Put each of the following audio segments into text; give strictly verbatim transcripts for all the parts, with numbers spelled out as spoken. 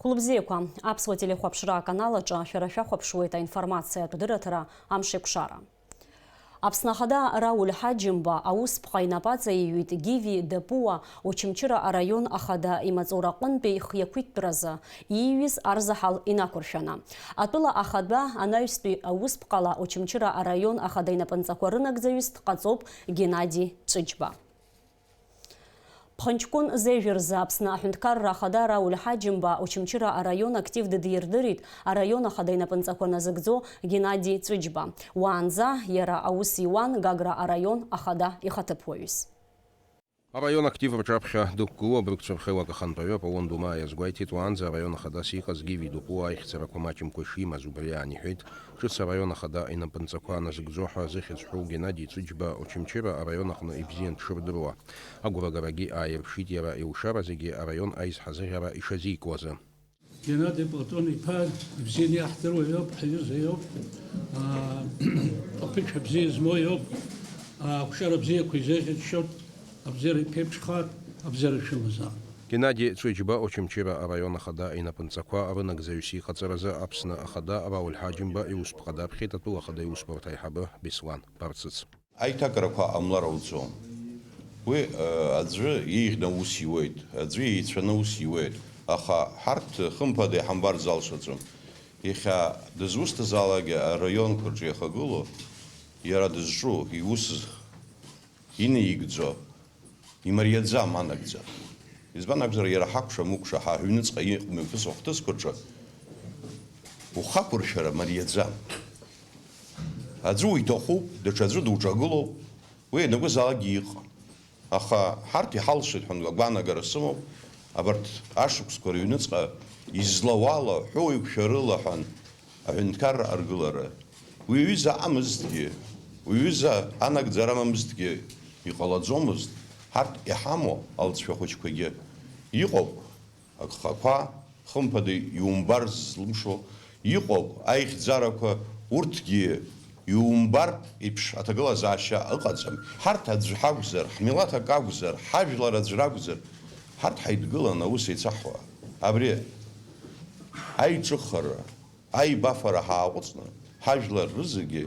Хәылбзиақәа, аԥсуа телехәаԥшра аканал аҿы шәара шәахәаԥшуеит аинформациатә дырраҭара Амшеикәшара. Аԥсны Ахада Рауль Ҳаџьымба аусԥҟа инапы аҵаиҩит Гиви Дапуа Очамчыра араион ахада имаҵураҟынтәи ихы иақәиҭтәразы ииҩыз арзаҳал инақәыршәаны. Атәыла ахада анаҩстәи аусԥҟала Очамчыра араион ахада инапынҵақәа рынагӡаҩыс дҟаҵоуп Геннади Ҵәыџьба. Ԥхынҷкәын зежәа рзы Аԥсны аҳәынҭқарра ахада Рауль Ҳаџьымба Очамчыра араион актив дыдирдырит араион ахада инапынҵақәа назыгӡо Геннади Ҵәыџьба. Уаанӡа иара аус иуан Гагра араион ахада ихаҭыԥуаҩыс. Араион актив рҿаԥхьа дықәгылоу абыргцәа рхеилак ахантәаҩы Аполлон Думаа иазгәеиҭеит, уаанӡа араион ахадас иҟаз Гиви Дупуа аихьӡарақәа маҷымкәа ишимаз убри аан иҳәеит. Ҿыц араион ахада инапынҵақәа назыгӡо ҳәа зыхьӡ ҳәоу Геннади Ҵәыџьба Очамчыра араион аҟны ибзиан дшырдыруа. Агәрагарагьы ааирԥшит иара илшара зегьы араион аизҳазыӷьара ишазикуазы. Геннади Платон-иԥа ибзианы иаҳдыруа иоуп, ҳаҩыза иоуп, аа, аԥышәа бзиа змоу иоуп, аа, ақәҿиара бзиақәа изеиӷьасшьоит, абзиара иԥеиԥшхааит, абзиара шәымазаап. Геннади Ҵәыџьба Очамчыра араион ахада инапынҵақәа рынагӡаҩыс иҟаҵаразы Аԥсны ахада Рауль Ҳаџьымба иусԥҟа даԥхьеит атәыла ахада иусбарҭа аиҳабы Беслан Барцыц. Аиҭакрақәа ҟамлар ауӡом. Уи, э, аӡәы иеиӷьны аус иуеит, аӡәы еицәаны аус иуеит, аха ҳарҭ, хымԥада, иҳамбар залшаӡом. Иахьа дызусҭазаалакгьы араионқәа рҿы иахагылоу, иара дызҿу, иус инаигӡо, имариаӡам анагӡара. Избан акәзар, иара ҳакәша-мыкәша, ҳа ҳҩныҵҟа иҟоу мҩаԥысуа ахҭысқәа рҿы ухақәыршәара мариаӡам. Аӡәы уиҭахуп, даҽаӡәы дуҿагылоуп, уи ианакәызаалакгьы иҟам. Аха ҳарҭ иҳалшоит ҳәа агәаанагара сымоуп, абарҭ ашықәсқәа рыҩныҵҟа излауала, ҳәоуеиқәшәарыла ҳәа аҳәынҭқарра аргылара. Уи аҩыза амызҭгьы, уи аҩыза анагӡара амамызҭгьы иҟалаӡомызт, ҳарҭ иҳамоу алҵшәа хәыҷқәагьы. Иҟоуп агхақәа, хымԥада, иумбар злымшо, иҟоуп аихьӡарақәа, урҭгьы иумбартә еиԥш аҭагылазаашьа ыҟаӡам. Ҳарҭ аӡә ҳакәзар, ҳмилаҭ акы акәзар, ҳажәлар аӡә ракәзар, ҳарҭ ҳаидгылан аус еицаҳуа. Абри аиҿыхара, аибафара ҳааҟәыҵны, ҳажәлар рызегьы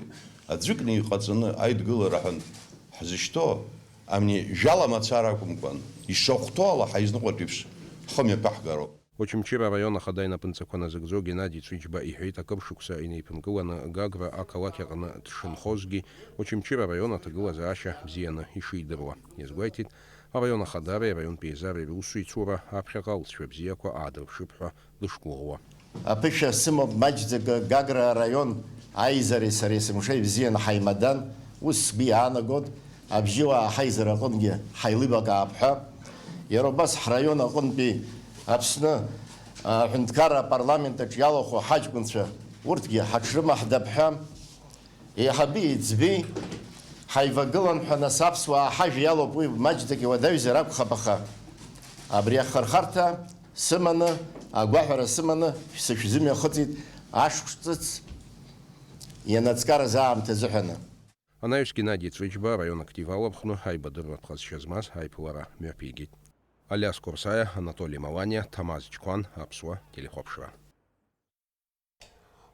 аӡәыкны иҟаҵаны аидгылара ҳәа ҳзышьҭоу, амни жәала мацара акәымкәан, ишахәҭоу ала ҳаизныҟәартә еиԥш ҳхы мҩаԥаҳгароуп. Очамчыра араион ахада инапынҵақәа назыгӡо Геннади Ҵәыџьба иҳәеит, акыр шықәса инеиԥынкыланы Гагра ақалақь аҟны дшынхозгьы, Очамчыра араион аҭагылазаашьа бзианы ишидыруа. Иазгәеиҭеит, араион ахадареи араионтәи еизареи русеицура аԥхьаҟа алҵшәа бзиақәа аадырԥшып ҳәа дышгәыӷуа. Аԥышәа сымоуп маҷӡакы Гагра араион аизареи сареи сымшеи бзианы ҳаимадан, ус сгәы иаанагоит, абжьыуаа ҳаизара аҟынгьы ҳаилибакаап ҳәа. Иара убас ҳраион аҟынтәи Аԥсны аҳәынҭқарра апарламент аҿы иалахәу ҳаҷкәынцәа урҭгьы ҳаҽрымаҳдап ҳәа. Еиҳаби еиҵби ҳаивагылан ҳәа, нас аԥсуаа ҳажәа иалоуп, уи маҷӡак иуадаҩзар акәхап, аха абри ахырхарҭа сыманы, агәаҳәара сыманы сышәзымҩахыҵит ашықәс ҿыц ианаҵкараз аамҭа азыҳәаны. Анаҩс Геннади Ҵәыџьба араион актив алархәны аибадырратә ҟазшьа змаз аиԥылара мҩаԥигеит. Алиас Курсаиа, Анатоли Маланиа, Ҭамаз Чқәан, Аԥсуа телехәаԥшра.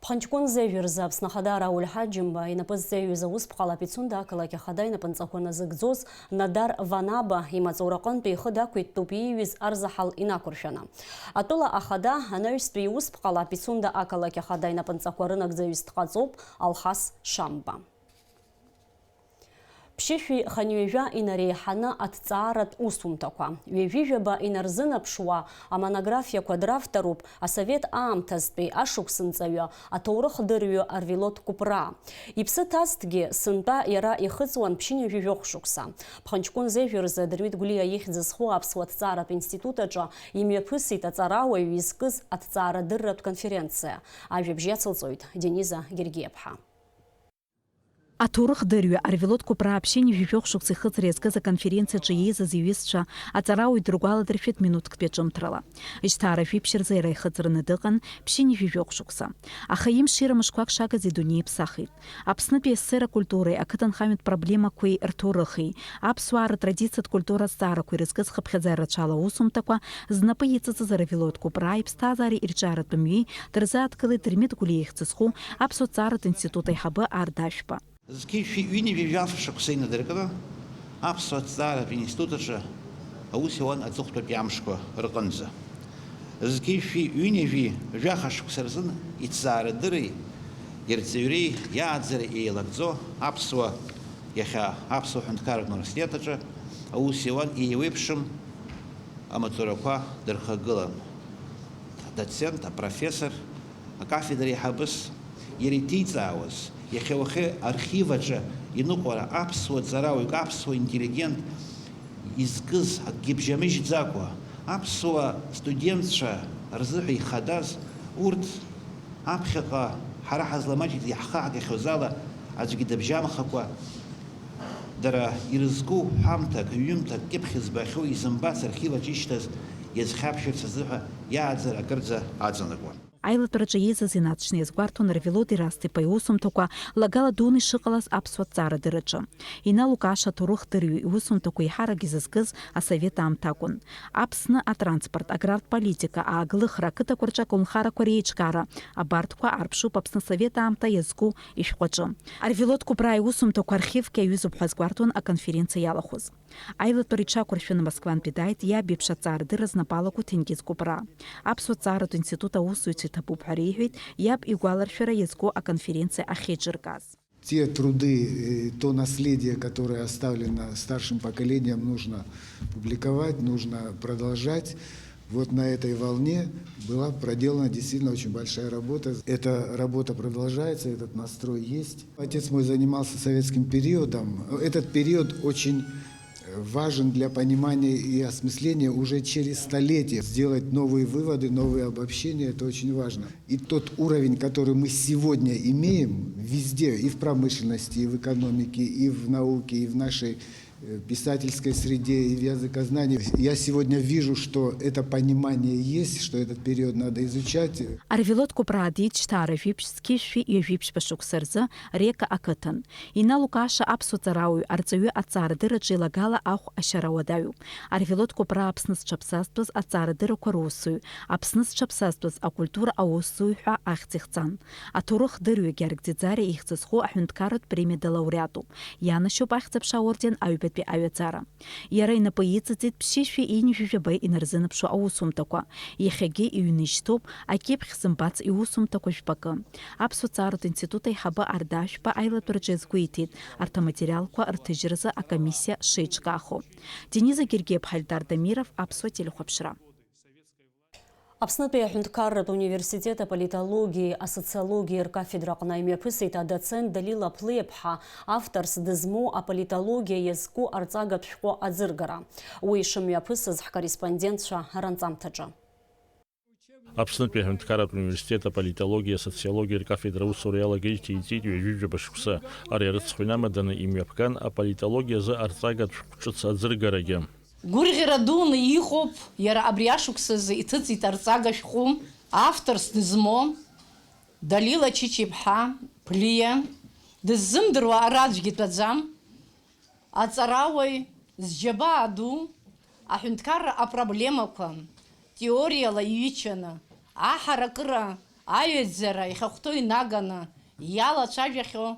Ԥхынҷкәын зежәа рзы Аԥсны Ахада Рауль Ҳаџьымба инапы зҵаиҩыз аусԥҟала Пицунда ақалақь ахада инапынҵақәа назыгӡоз Надар Ванаба имаҵураҟынтәи ихы дақәиҭтәуп ииҩыз арзаҳал инақәыршәаны. Атәыла ахада анаҩстәи иусԥҟала Пицунда ақалақь ахада инапынҵақәа рынагӡаҩыс дҟаҵоуп Алхас Шамба. Ԥшьышәи хынҩажәа инареиҳаны аҭҵааратә усумҭақәа, ҩажәижәаба инарзынаԥшуа амонографиақәа дравторуп асовет аамҭазтәи ашықәсынҵаҩы, аҭоурыхдырҩы Арвелод Купраа. Иԥсы ҭазҭгьы, сынтәа иара ихыҵуан ԥшьынҩажәи жәохә шықәса. Ԥхынҷкәын зежәа рзы Дырмит Гәлиа ихьӡ зху аԥсуа ҭҵааратә институт аҿы имҩаԥысит аҵарауаҩ изкыз аҭҵаарадырратә конференциа. Ажәабжь иацылҵоит Дениза Гергиаԥҳа. Аҭоурыхдырҩы Арвелод Кәыԥраа ԥшьынҩажәи жәохә шықәса ихыҵра иазкыз аконференциаҿы иеизаз иҩызцәа аҵарауаҩ дыргәаладыршәеит минуҭктәи аҿымҭрала. Жьҭаара жәиԥшь рзы иара ихыҵраны дыҟан ԥшьынҩажәи жәохә шықәса. Аха имшира мышқәак шагаз идунеи иԥсахит. Аԥснытәи асцена культуреи ақыҭанхамҩатә проблемақәеи рҭоурыхи, аԥсуаа рытрадициатә культура азҵаарақәа ирызкыз хыԥхьаӡара рацәала аусумҭақәа знапы иҵыҵыз Равилот Кәыԥраа иԥсҭазаареи ирҿиаратә мҩеи дырзааҭгылеит Дырмит Гәлиа ихьӡ зху аԥсуа ҭҵааратә институт аиҳабы Арда Ашәба. Зқьи жәшәи ҩынҩажәи жәаф шықәса инадыркны аԥсуа ҭҵааратә институт аҿы аус иуан аҵыхәтәантәи амшқәа рҟынӡа. Зқьи жәшәи ҩынҩажәи жәаха шықәса рзын иҭҵаарадырреи ирҵаҩреи иааӡара еилагӡо аԥсуа, иахьа Аԥсуа ҳәынҭқарратә университет аҿы аус иуан еиуеиԥшым амаҵурақәа дырхагылан, адоцент, апрофессор, акафедра еиҳабыс, иара иҭиҵаауаз, иахьа уахьы архив аҿы иныҟәара аԥсуа ҵарауаҩык, аԥсуа интеллигент изкыз, акгьы бжьамыжьӡакәа, аԥсуа студентцәа рзыҳәа ихадаз, урҭ аԥхьаҟа ҳара ҳазламаҷыда иаҳхаагахьоу ала аӡәгьы дыбжьамхакәа, дара ирызку ҳәамҭак, ҩымҭак кьыԥхь збахьоу изымбац архив аҿы ишьҭаз иазхьаԥшырц азыҳәа иааӡара акырӡа аҵанакуан. Аилатәараҿы еизаз инаҵшьны иазгәарҭон Равилот Ерасҭ-иԥа иусумҭақәа лагала дуны ишыҟалаз аԥсуа ҭҵаарадырраҿы. Инал Лукаша аҭоурыхдырҩы иусумҭақәа еиҳарак изызкыз асовет аамҭа акәын. Аԥсны атранспорт, аграртә политика, ааглыхра, ақыҭақәа рҿы аколнхарақәа реиҿкаара, абарҭқәа аарԥшуп Аԥсны асовет аамҭа иазку ишәҟәаҿы. Арвелод Кәыԥраа иусумҭақәа архивқәа иаҩызоуп ҳәа азгәарҭон аконференциа иалахәыз. Аилатәара иҽақәыршәаны Москвантәи дааит иаб иԥшаҵаарадырра знапы алаку Ҭенгиз Кәыԥраа. Аԥсуа ҭҵааратә институт аусзуҩцәа иҭабуп ҳәа реиҳәеит иаб игәаларшәара иазку аконференциа ахьеиҿыркааз. Те труды, э, то наследие, которое оставлено старшим поколением, нужно публиковать, нужно продолжать. Вот на этой волне была проделана действительно очень большая работа. Эта работа продолжается, этот настрой есть. Отец мой занимался советским периодом. Этот период очень важен для понимания и осмысления уже через столетия. Сделать новые выводы, новые обобщения, это очень важно. И тот уровень, который мы сегодня имеем везде, и в промышленности, и в экономике, и в науке, и в нашей э, писательской среде, и в языкознании, я сегодня вижу, что это понимание есть, что этот период надо изучать. Арвелод Кәыԥраа диит Жьҭаара жәиԥшь, зқьи жәшәи ҩажәи ԥшьба шықәса рзы Река ақыҭан. Инал Лукаша аԥсуа ҵарауаҩ, арҵаҩы аҵаарадырраҿы илагала ахә ашьара уадаҩуп. Арвелод Кәыԥраа Аԥсны зҽаԥсазтәыз аҵаарадыррақәа русзуҩ, Аԥсны зҽаԥсазтәыз акультура аусзуҩ ҳәа ахьӡ ихҵан. Аҭоурыхдырҩы Гьаргь Ӡиӡариа ихьӡ зху аҳәынҭқарратә премиа далауреатуп. Ианашьоуп Ахьӡ-аԥша аорден аҩбатәи аҩаӡара. Иара инапы иҵыҵит ԥшьышәи ҩынҩажәи жәаба инарзынаԥшуа аусумҭақәа. Иахьагьы иҩны ишьҭоуп акьыԥхь зымбац иусумҭақәа жәпакы. Аԥсуа ҭҵааратә институт аиҳабы Арда Ашәба аилатәараҿы иазгәеиҭеит арҭ аматериалқәа рҭыжьразы акомиссиа шеиҿкаахо. Дениза Гергиеԥҳа, Ельдар Дамиров, Аԥсуа телехәаԥшра. Аԥснытәи аҳәынҭқарратә университет аполитологиеи асоциологиеи ркафедраҟны имҩаԥысит адоцент Далила Ԥлиаԥҳа, авторс дызмоу аполитологиа иазку арҵагатә шәҟәы аӡыргара. Уи ишымҩаԥысыз ҳкорреспондентцәа ранҵамҭаҿы. Аԥснытәи аҳәынҭқарратә университет аполитологиеи асоциологиеи ркафедра аусура иалагеижьҭеи иҵит ҩажәижәаба шықәса. Ари арыцхә инамаданы имҩаԥган аполитологиазы арҵагатә шәҟәы ҿыц аӡыргарагьы. Гәырӷьара дуны иҟоуп иара абри ашықәсазы иҭыҵит арҵага шәҟәы, авторс дызмоу Далила Чичиԥҳа Ԥлиа дыззымдыруа ара аӡәгьы дтәаӡам, аҵарауаҩ зџьабаа ду, аҳәынҭқарра апроблемақәа теориала иҩычаны, аҳаракыра аҩаӡара ихахәҭоу инаганы иалацәажәахьоу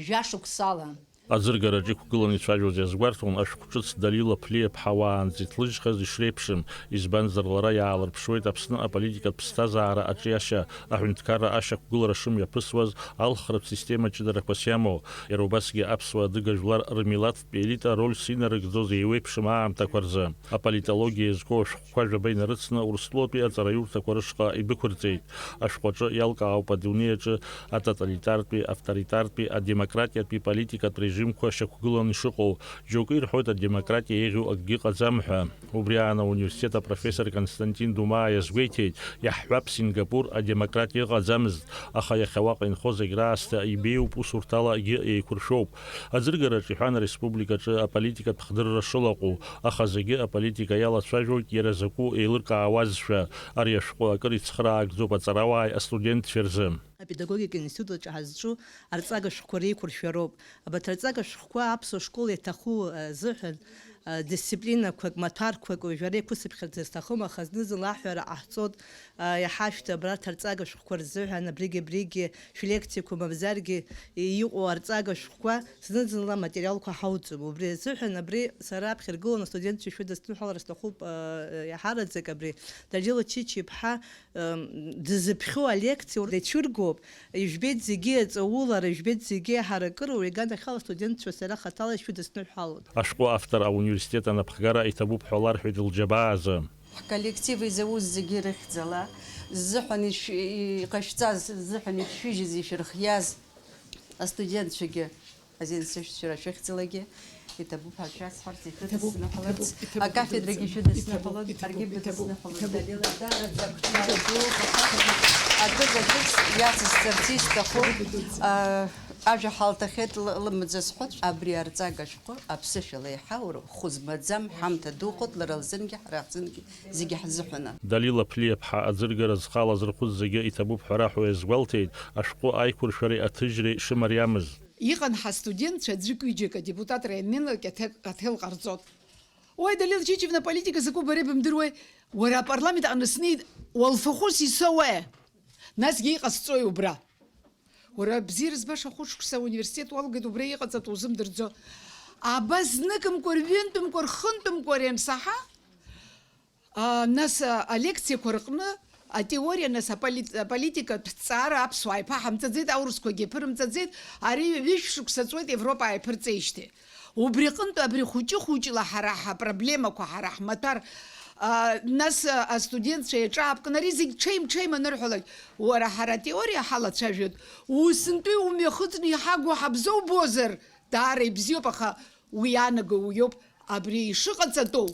жәашықәсала. Аӡыргараҿы иқәгыланы ицәажәоз иазгәарҭон ашәҟәҿыц Далила Ԥлиаԥҳа уаанӡа иҭлыжьхаз ишреиԥшым, избанзар, лара иаалырԥшуеит Аԥсны аполитикатә ԥсҭазаара аҿиашьа, аҳәынҭқарра ашьақәгылара шымҩаԥысуаз, алхратә система ҷыдарақәас иамоу, иара убасгьы аԥсуа адыга жәлар рмилаҭтә елита арольс инарыгӡоз еиуеиԥшым аамҭақәа рзы. Аполитологиа иазку ашәҟәқәа жәаба инарыцны Урыстәылатәи аҵараиурҭақәа рышҟа идәықәырҵеит. Ашәҟәаҿы иалкаауп адунеи аҿы атоталитартәи, авторитартәи, адемократиатәи политикатә режим режимқәа шьақәгыланы ишыҟоу. Џьоукы ирҳәоит, адемократиа еиӷьу акгьы ыҟаӡам ҳәа. Убри аан ауниверситет апрофессор Константин Думаа иазгәеиҭеит, иаҳҳәап, Сингапур адемократиа ыҟаӡамызт, аха иахьа уаҟа инхо зегь раасҭа ибеиоуп, усурҭала акгьы еиқәыршәоуп. Аӡыргараҿ иҳәан, ареспубликаҿы аполитикатә хдырра шылаҟәу, аха зегьы аполитика иалацәажәоит иара закәу еилыркаауазшәа. Ари ашәҟәы акыр ицхраагӡоуп аҵарауааи астудентцәеи рзы. Апедагогика институт аҿы ҳазҿу арҵага шәҟәқәа реиқәыршәароуп. Абарҭ арҵага шәҟәқәа аԥсуа школ иаҭаху азыҳәан, а, дисциплинақәак, маҭәарқәак уажәы ара иқәысыԥхьарц зҭахым, аха зны-зынла аҳәара ҟаҳҵоит, а, иҳашәҭ абарҭ арҵага шәҟәқәа рзыҳәан абригь-абригь шәлекциақәа мамзаргьы иҟоу арҵага шәҟәқәа зны-зынла аматериалқәа ҳауӡом. Убри азыҳәан абри сара аԥхьаргыланы астудентцәа шәыдысныҳәалар сҭахуп, а, иаҳараӡак абри Далила Чичи-иԥҳа Ам, дызыԥхьо алекциа урҭ ицәыргоуп, ижәбеит зегьы аҵаулара, ижәбеит зегьы аҳаракыра, уи аганахьала астудентцәа сара хаҭала ишәыдысныҳәалоит. Ашәҟәы автор ауниверситет анапхгара иҭабуп ҳәа ларҳәеит лџьабаа азы. Ҳколлектив изауз зегьы рыхьӡала, ззыҳәан ишә-, иҟашәҵаз, ззыҳәан ишәыжьыз, ишәырхиаз астудентцәагьы. Азин сышәҵәыра шәыхьӡалагьы иҭабуп ҳәа шәасҳәарц, ишәыдысныҳәаларц, иҭабуп, иҭабуп, акафедрагьы иҭабуп, шәыдысныҳәалоит, иҭабуп, ҳаргьы иҭабуп, быдысныҳәалоит, иҭабуп. Далила, даара акы, акы иацысҵарц исҭаху, а, ажәа ҳалҭахьеит, л-, лымӡа сҳәоит, абри арҵага шәҟәы аԥсышәала иҳауроу хәы змаӡам ҳамҭа дуҟоуп, лара лзынгьы, ҳара ҳзынгьы, зегьы ҳзыҳәаны. Далила Ԥлиаԥҳа аӡыргара зхала зырхәыз зегьы иҭабуп ҳәа раҳәо иазгәалҭеит, ашәҟәы аиқәыршәареи аҭыжьреи шымариамыз. Иҟан ҳастудентцәа ӡәык-ҩыџьак адепутатра ианнеилак аҭел, аҭел ҟарҵот. Уаи, Далила Чичевна, политика закәу бара ибымдыруеи? Уара апарламент аҟны снеит, уалфахәыс исоуе? Насгьы иҟасҵои убра? Уара бзиара збаша хәышықәса ауниверситет уалгеит, убра иҟаҵатәу узымдырӡо. Аба зныкымкәа, рҩынтәымкәа, рхынтәымкәа ари ансаҳа, А, нас, а, алекциақәа рҟны атеориа, нас аполит-, аполитикатә ҭҵаара аԥсуаа иԥаҳамҵаӡеит, аурысқәагьы иԥырымҵаӡеит, ари ҩышә шықәса ҵуеит Европа ааиԥырҵеижьҭеи. Убри аҟынтә абри хәыҷы-хәыҷла ҳара ҳапроблемақәа, ҳара ҳмаҭәар, а, нас, а, астудентцәа еиҿаапкны ари зегь ҽеим-ҽеим анырҳәалак, уара ҳара атеориа ҳалацәажәоит, усынтәи умҩахыҵны иҳагу ҳабзоубозар, даара ибзиоуп, аха уи иаанаго уиоуп, абри ишыҟаҵатәу.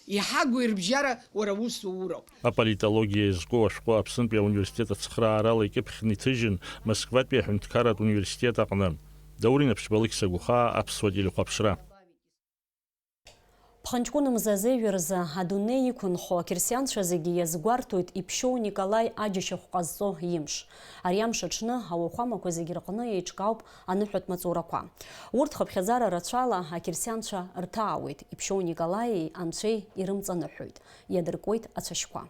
Иҳагу ирыбжьара уара ус ууроуп. Аполитологиа иазку ашәҟәы Аԥснытәи ауниверситет ацхыраарала икьыԥхьны иҭыжьын Москватәи аҳәынҭқарратә университет аҟны. Даур Инаԥшьба, Алықьса Гәыхаа, Аԥсуа телехәаԥшра. Ԥхынҷкәын мза азеижә рзы адунеи иқәынхо ақьырсианцәа зегьы иазгәарҭоит иԥшьоу Николаи аџьашьахә ҟазҵо имш. Ари амш аҽны ауахәамақәа зегьы рҟны еиҿкаауп аныҳәатә маҵурақәа. Урҭ хыԥхьаӡара рацәала ақьырсианцәа рҭаауеит, иԥшьоу Николаии анцәеи ирымҵаныҳәоит, иадыркуеит ацәашьқәа.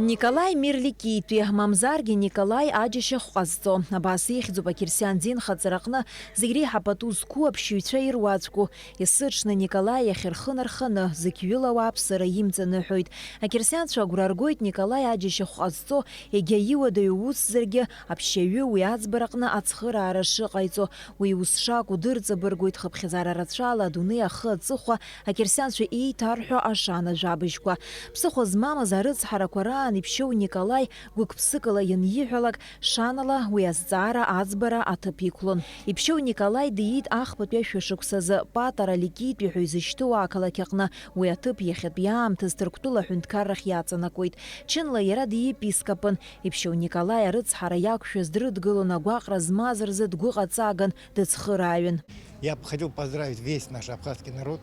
Николаи Мерликитәи, мамзаргьы Николаи аџьашьахә ҟазҵо, абас ихьӡуп ақьырсиан динхаҵараҟны зегь реиҳа пату зқәу аԥшьаҩцәа ируаӡәку. Есыҽны Николаи иахьырхынарханы, зықьҩыла ауааԥсыра имҵаныҳәоит. Ақьырсианцәа агәра ргоит Николаи аџьашьахә ҟазҵо, егьа иуадаҩу усзаргьы, аԥшьаҩы уи аӡбараҟны ацхыраара шыҟаиҵо. Уи ус шакәу дырҵабыргуеит хыԥхьаӡара рацәала адунеи ахы аҵыхәа ақьырсианцәа еиҭарҳәо ашана жәабжьқәа. Ԥсыхәа змамыз арыцҳарақәа раан иԥшьоу Николаи гәык-ԥсыкала ианиҳәалак, шанала уи азҵаара аӡбара аҭыԥ иқәлон. Иԥшьоу Николаи диит ахԥатәи ашәышықәсазы Патара Ликитәи ҳәа изышьҭоу ақалақь аҟны. Уи аҭыԥ иахьатәи аамҭаз Ҭырқәтәыла аҳәынҭқаррахь иаҵанакуеит. Чынла иара диепископын. Иԥшьоу Николаи арыцҳара иақәшәаз дрыдгылон агәаҟра змаз рзы дгәыҟаҵаган, дыцхырааҩын. Я бы хотел поздравить весь наш абхазский народ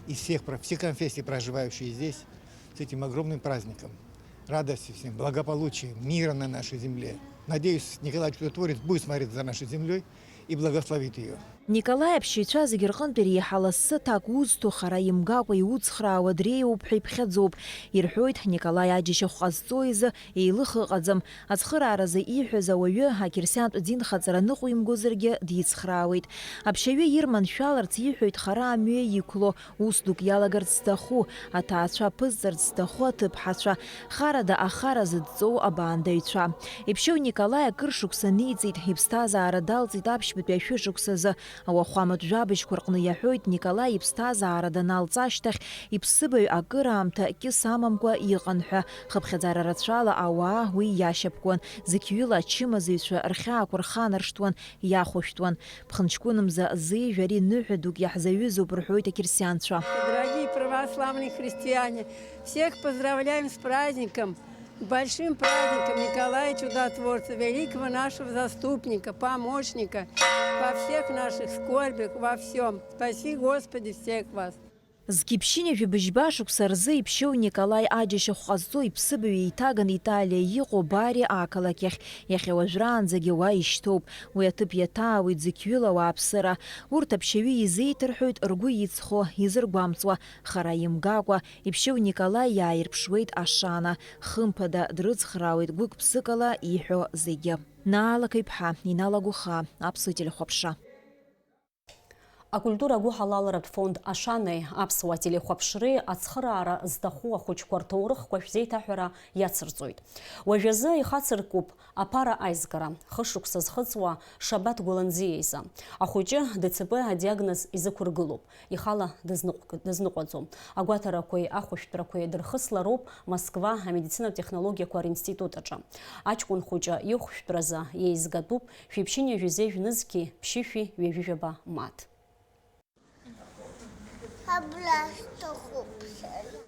и всех, про-, все конфессии, проживающие здесь, с этим огромным праздником, радости всем, благополучия, мира на нашей земле. Надеюсь, Николай Чудотворец будет смотреть за нашей землей и благословит её. Николаи аԥшьаҩцәа зегьы рҟынтә иреиҳа лассы аҭак узҭо, хара имгакәа иуцхраауа дреиуоуп ҳәа иԥхьаӡоуп. Ирҳәоит, Николаи аџьашьахә ҟазҵо изы еилых ыҟаӡам. Ацхырааразы ииҳәаз ауаҩы, ақьырсиантә динхаҵара ныҟәимгозаргьы дицхраауеит. Аԥшьаҩы ирманшәаларц ииҳәоит хара амҩа иқәло, ус дук иалагарц зҭаху, аҭаацәа аԥызҵарц зҭаху аҭыԥҳацәа. Харада ахара зыдҵоу абаандаҩцәа. Иԥшьоу Николаи акыр шықәса ниҵит, иԥсҭазаара далҵит аԥшьба Ҩажәи шәышықәсазы, ауахәаматә жәабжьқәа рҟны иаҳәоит, Николаи иԥсҭазаара даналҵ ашьҭахь, иԥсыбаҩ акыраамҭа кьыс амамкәа иҟан ҳәа, хыԥхьаӡара рацәала ауаа уи иашьапкуан, зықьҩыла ачымазаҩцәа рхьаақәа рханаршҭуан, иахәышәтәуан. Ԥхынҷкәынымза зеижә ари ныҳәа дук иаҳзаҩызоуп рҳәоит ақьырсианцәа. Дорогие православные христиане, всех поздравляем с праздником! Большим праздником Николая Чудотворца, великого нашего заступника, помощника во всех наших скорбях, во всем. Спаси, Господи, всех вас. Зқьи ԥшьынҩажәи быжьба шықәса рзы иԥшьоу Николаи аџьашьахә ҟазҵо иԥсыбаҩ еиҭаган Италиа иҟоу Бари ақалақь ахь, иахьа уажәраанӡагьы уа ишьҭоуп. Уи аҭыԥ иаҭаауеит зықьҩыла ауааԥсыра. Урҭ аԥшьаҩы изеиҭарҳәоит ргәы иҵхо, изыргәамҵуа, хара имгакәа, иԥшьоу Николаи иааирԥшуеит Ашана. Хымԥада, дрыцхраауеит гәык-ԥсыкала иҳәо зегьы. Наала Қыԥҳа, Инал Агәыхаа, Аԥсуа телехәаԥшра. Акультура агәыҳалалратә фонд Ашанеи аԥсуа телехәаԥшреи ацхыраара зҭаху ахәыҷқәа рҭоурыхқәа шәзеиҭаҳәара иацырҵоит. Уажәазы ихацыркуп аԥара аизгара, хышықәса зхыҵуа Шабаҭ Гәаланӡиа изы. Ахәыҷы Д Ц П адиагноз изықәыргылоуп. Ихала дызныҟәк-, дызныҟәаӡом. Агәаҭарақәеи ахәышәтәрақәеи дырхыслароуп Москва амедицинатә технологиақәа ринститут аҿы. Аҷкәын хәыҷы ихәшәтәразы иеизгатәуп шәиԥшьынҩажәи зеижәнызқьи ԥшьышәи ҩажәижәаба мааҭ. Абра сҭахуп сара.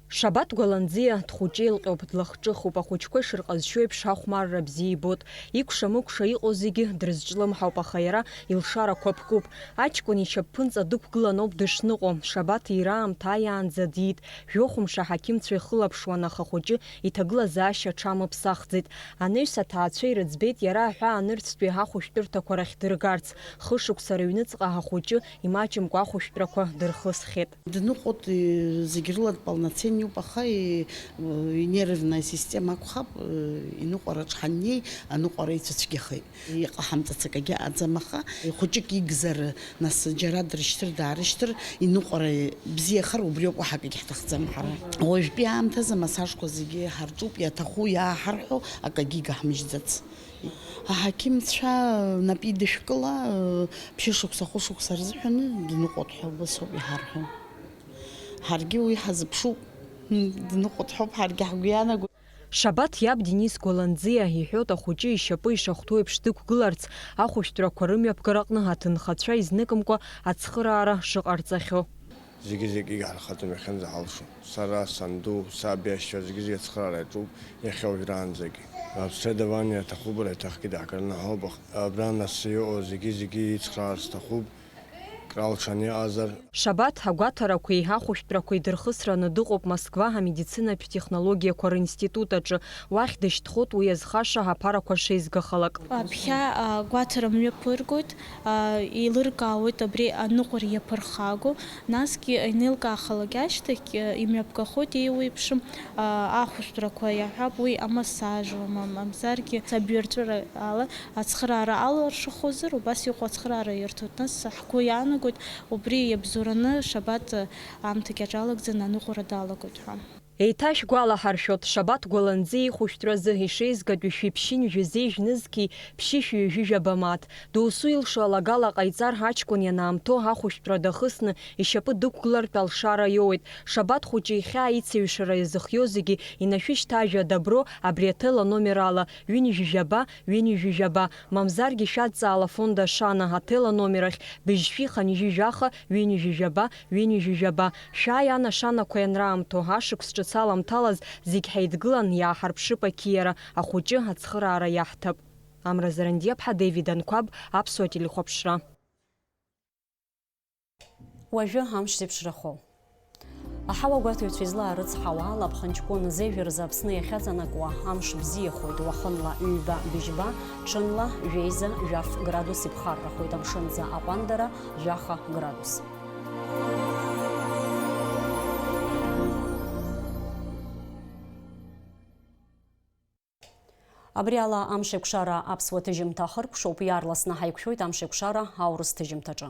Шабаҭ Гәаланӡиа дхәыҷеилҟьоуп, длахҿыхуп, ахәыҷқәа ишырҟазшьоу еиԥш ахәмарра бзиа ибоит. Икәша-мыкәша иҟоу зегьы дрызҿлымҳауп, аха иара илшарақәа ԥкуп. Аҷкәын ишьапԥынҵа дықәгыланоуп дышныҟәо. Шабаҭ иира аамҭа аиаанӡа диит. Жәохә мшы аҳақьымцәа ихылаԥшуан, аха ахәыҷы иҭагылазаашьа аҽамыԥсахӡеит. Анаҩс аҭаацәа ирыӡбеит иара аҳәаа анырцәтәи ахәышәтәырҭақәа рахь дыргарц. Хышықәса рыҩныҵҟа ахәыҷы имаҷымкәа ахәышәтәрақәа дырхысхьеит. Дныҟәоит, э, зегь рыла дполноценниуп, аха, э, инервная система акәхап, э, иныҟәараҿ ҳаннеи, аныҟәара ицәыцәгьахеит. Иҟаҳамҵац акагьы аӡам, аха, э, хәыҷык игзар, нас џьара дрышьҭыр, даарышьҭыр, иныҟәара бзиахар, убриоуп, уаҳа акагьы ҳҭахӡам ҳара. Уажәтәи аамҭазы амассажқәа зегьы ҳарҿуп, иаҭаху иааҳарҳәо, акагьы игаҳмыжьӡац. Аҳақьымцәа нап идышәкыла, ԥшьышықәса, хәышықәса рзыҳәан дныҟәоит ҳәа убасоуп иҳарҳәо. Ҳаргьы уи ҳазыԥшуп, дныҟәоит ҳәоуп ҳаргьы ҳгәы иаанагоит. Шабаҭ иаб Денис Гәаланӡиа иҳәоит, ахәыҷы ишьапы ишахәҭоу еиԥш дықәгыларц, ахәышәтәрақәа рымҩаԥгараҟны аҭынхацәа изныкымкәа ацхыраара шыҟарҵахьоу. Зегьы-зегьы игархаӡом иахьынӡаҳалшо. Сара, санду, саб иашьцәа зегьы-зегьы ацхыраара иаҿуп иахьа уажәраанӡагьы. Обследование аҭахуп, уара иаҭахгьы даагараны ҳауп, аха абра нас иҟоу зегьы-зегьы ицхраар сҭахуп, кралҽан иҟазар. Шабаҭ агәаҭарақәеи ахәышәтәрақәеи дырхысраны дыҟоуп Москва амедицинатә технологиақәа ринститут аҿы. Уахь дышьҭхоит уи иазхаша аԥарақәа шеизгахалак. Аԥхьа, а, гәаҭара мҩаԥыргоит, а, еилыркаауеит абри аныҟәара иаԥырхагоу, насгьы анеилкаахалак ашьҭахь, а, имҩаԥгахоит еиуеиԥшым, а, ахәышәтәрақәа, иаҳҳәап, уи амассажу, ма-, мамзаргьы сабҩарҵәыра ала ацхыраара аларшахозар, убас иҟоу ацхыраара ирҭоит. Нас ҳгәы иаанагоит, убри иабзоураны Шабаҭ аамҭагьы аҿалагӡаны аныҟәара далагоит ҳәа. Еиҭашәгәалаҳаршәоит, Шабаҭ Гәаланӡиа ихәышәтәразы ишеизгатәи шәиԥшьынҩажәи зеижәнызқьи ԥшьышәи ҩажәижәаба мааҭ. Досу илшо алагала ҟаиҵар, аҷкәын ианаамҭоу ахәышәтәра дахысны ишьапы дықәгылартә алшара иоуеит. Шабаҭ хәыҷы ихьаа ицеиҩшара иазыхиоу зегьы инашәышьҭ ажәа Добро абри аҭел аномер ала, ҩынҩажәижәаба, ҩынҩажәижәаба, мамзаргьы шәадҵаала афонд Ашана аҭел аномер ахь, быжьшәи хынҩажәи жәаха, ҩынҩажәижәаба, ҩынҩажәижәаба. Шәааи, анашанақәа ианраамҭоу, ашықәс ҿыц аламҭалаз зегь ҳаидгылан иааҳарԥшып ақьиара, ахәыҷы ацхыраара иаҳҭап. Амра Зарандиаԥҳа, Дэвид Анқәаб, Аԥсуа телехәаԥшра. Уажәы амш зеиԥшрахо. Аҳауагәаҭаҩцәа излаарыцҳауа ала, аԥхынҷкәын зеижә рзы Аԥсны иахьаҵанакуа амш бзиахоит, уахынла ҩба-быжьба, ҽынла жәеиза-жәаф градус иԥхаррахоит, амшынӡы аҟәандара жәаха градус. Абри ала амшеикәшара аԥсуа ҭыжьымҭа ахыркәшоуп, иаарласны ҳаиқәшәоит амшеикәшара аурыс ҭыжьымҭаҿы.